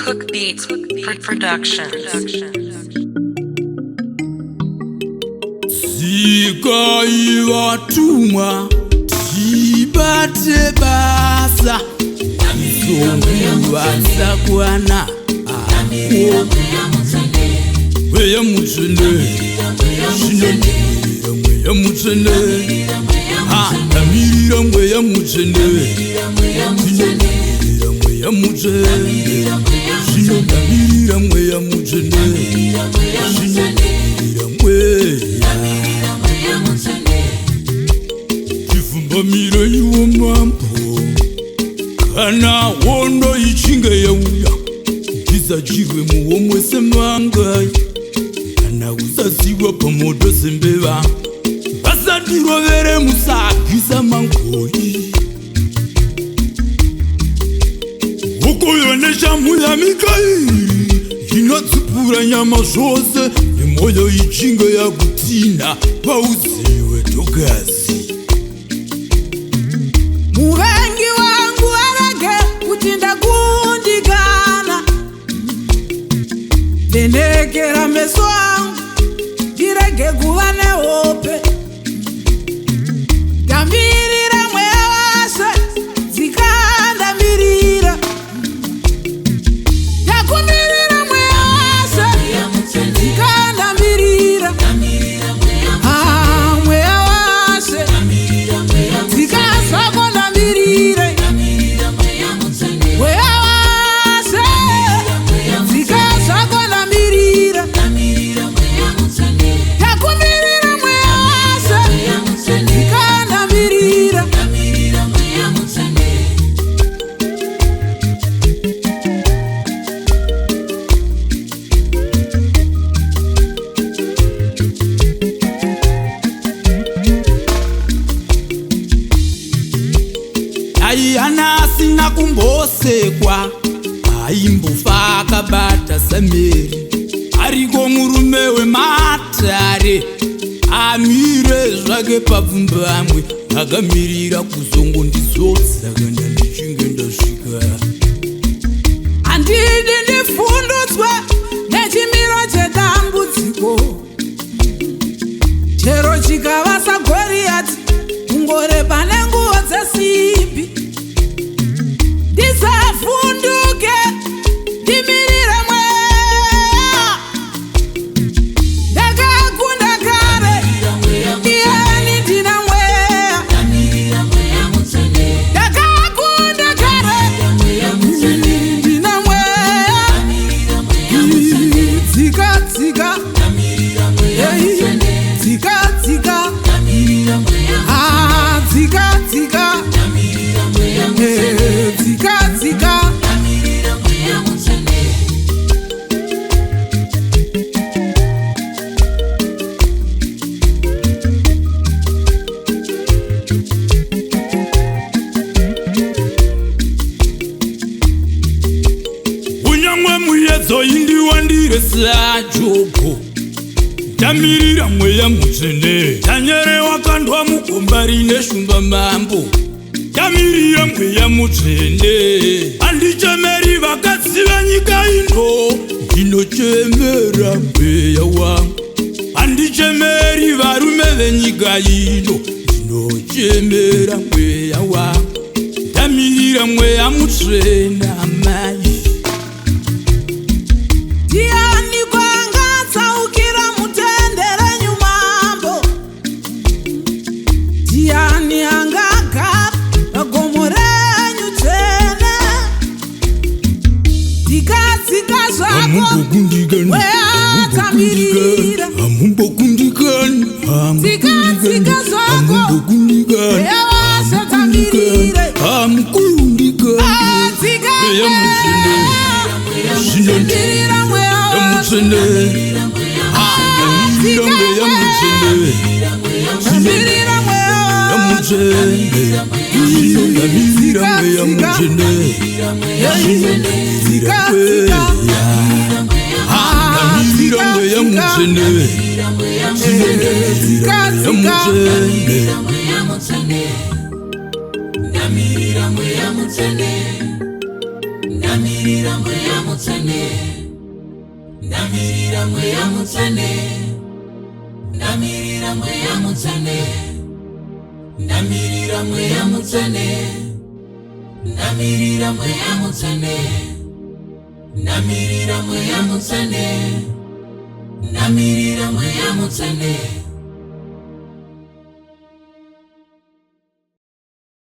Cook Beats Productions. Sikai vatumwa tibate basa Zonguva dzakwana. Mweya mutsvene, zvino mweya mutsvene, ndamirira mweya mutsvene, zvino mweya mutsvene, zvino ndamirira mweya mutsvene, zvino ndamirira mweya. Tivhumbamire iwo mambo, kana hondo ichinge yauya, ndisachirwe muhomwe semangai, kana kusasiwa pamoto sembeva, vasandirovere musagisa mangoi. Hokoyo neshamhu yaMikairi inotsipura nyama zvose, nemwoyo ichinge yakutina pauziwe togazi. Muvengi wangu arege kuti ndakundikana, vhenekera meso angu ndirege kuva nehope. Ndamirira mweya washe, dzikandamirira, ndakumirira mweya washe, dzikandamirira. Ah, mweya washe, dzikazvako ndamirire mweya washe, dzikazvako ndamirira, ndakumirira mweya washe, dzikandamirira. Aihana asina kumbosekwa, aimbofa akabata sameri. Ariko murume wematare amire zvake papfumbamwe, akamirira kuzongondizodza kana ndichinge ndasvika. Handidi ndifundutswe nechimiro chedambudziko, chero chikava saGoriyati kungoreba nenguo dzesimbi. Ndisavhunduke, ndimirire mweya. Ndakakunda kare, iyeni ndina mweya. Ndakakunda kare, ndina mweya. Dzika dzika, ei, dzika dzika, ah, dzika dzika, eh, dzika dzika. Kunyangwe muyedzo indiwandire saJobho, ndamirira mweya mutsvene. Dhanyere wakandwa mugomba rine shumba mambo, ndamirira mweya mutsvene. Handichemeri vakadzi venyika ino, ndinochemera mweya wangu. Handichemeri varume venyika ino, ndinochemera mweya wangu. Ndamirira mweya mutsvene amai. Ndiani kwangatsaukira mutende renyu mambo? Ndiani angagara pagomo renyu dzvene? Dzikadzika zvako Hamumbokundikani, weatsamirira. hamumbokundikani, Dzika, dzika zvako. hamumbokundikani, Mweya wasatsamirire. hamukundikani. Dzika Mweya mutsvene, zvino mirira mweya mweya mutsvene, ndamirira mweya mutsvene, mirira mweya mweya mutsvene, zvino ndamirira mweya mutsvene, zvino ndamirira mweya, ndamirira mweya mutsvene, zvino ndamirira mweya mutsvene. Ndamirira mweya mutsvene, ndamirira mweya mutsvene. Ndamirira Mweya Mutsvene, ndamirira Mweya Mutsvene, ndamirira Mweya Mutsvene, ndamirira Mweya Mutsvene, ndamirira Mweya Mutsvene, ndamirira Mweya Mutsvene.